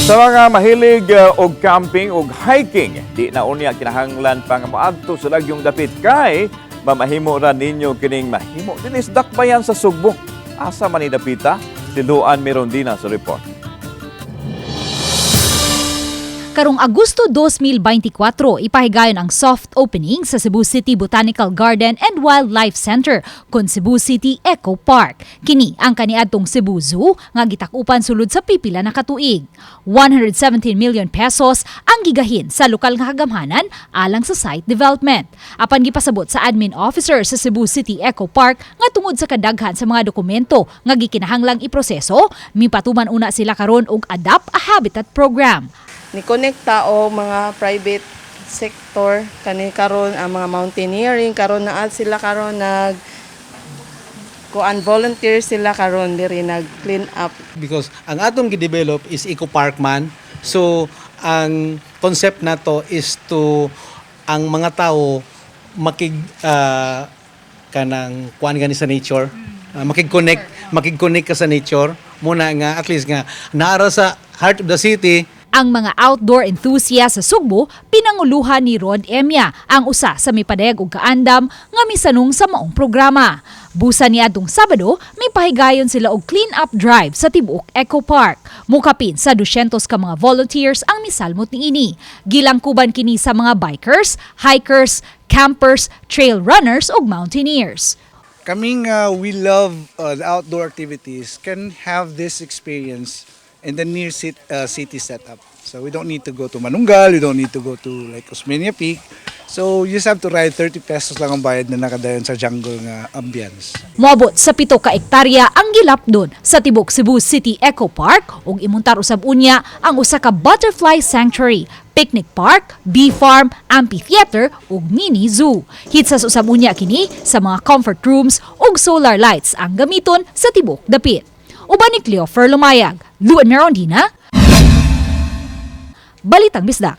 Sa mga mahilig og camping og hiking, di na unya kinahanglan pa nga moadto sa lagyong dapit kay mamahimo ra ninyo kining mahimo dinhi sa dakbayan sa Sugbo. Asa man ni dapita? Si Luan Mirondina sa report. Karong Agosto 2024, ipahigayon ang soft opening sa Cebu City Botanical Garden and Wildlife Center kon Cebu City Eco Park. Kini ang kaniadtong Cebu Zoo nga gitakupan sulod sa pipila na katuig. 117 million pesos ang gigahin sa lokal nga kagamhanan alang sa site development. Apan gipasabot sa admin officer sa Cebu City Eco Park nga tungod sa kadaghan sa mga dokumento nga gikinahanglang iproseso, mipatuman una sila karon og Adapt a Habitat program. Ni konekta o mga private sector kani karon, ang mga mountaineering karon, naa sila karon, nag kuan, volunteer sila karon diri, nag clean up. Because ang atong gi-develop is eco park man, so ang concept nato is to ang mga tao makig kanang kuan gani sa nature. Makig-connect ka sa nature muna nga at least nga naara sa heart of the city. Ang mga outdoor enthusiasts sa Sugbo, pinanguluhan ni Rod Emia, ang usa sa mipadayag og kaandam nga misanung sa maong programa. Busa niadtong Sabado, mipahigayon sila og clean-up drive sa tibuok Eco Park. Mukapin sa 200 ka mga volunteers ang misalmot niini. Gilangkuban kini sa mga bikers, hikers, campers, trail runners ug mountaineers. Kaming we love the outdoor activities can have this experience in the near city setup. So we don't need to go to Manunggal, we don't need to go to like Osmeña Peak. So you just have to ride, 30 pesos lang ang bayad na nakadayon sa jungle nga ambience. Moabot sa 7 ka ektarya ang gilapdon sa tibok Cebu City Eco Park ug imuntar usab unya ang usa ka butterfly sanctuary, picnic park, bee farm, amphitheater ug mini zoo. Hitsas usab unya kini sa mga comfort rooms ug solar lights ang gamiton sa tibok dapit. Uban ni Cleofer Lumayag, Luan Merondina, Balitang Bisdak.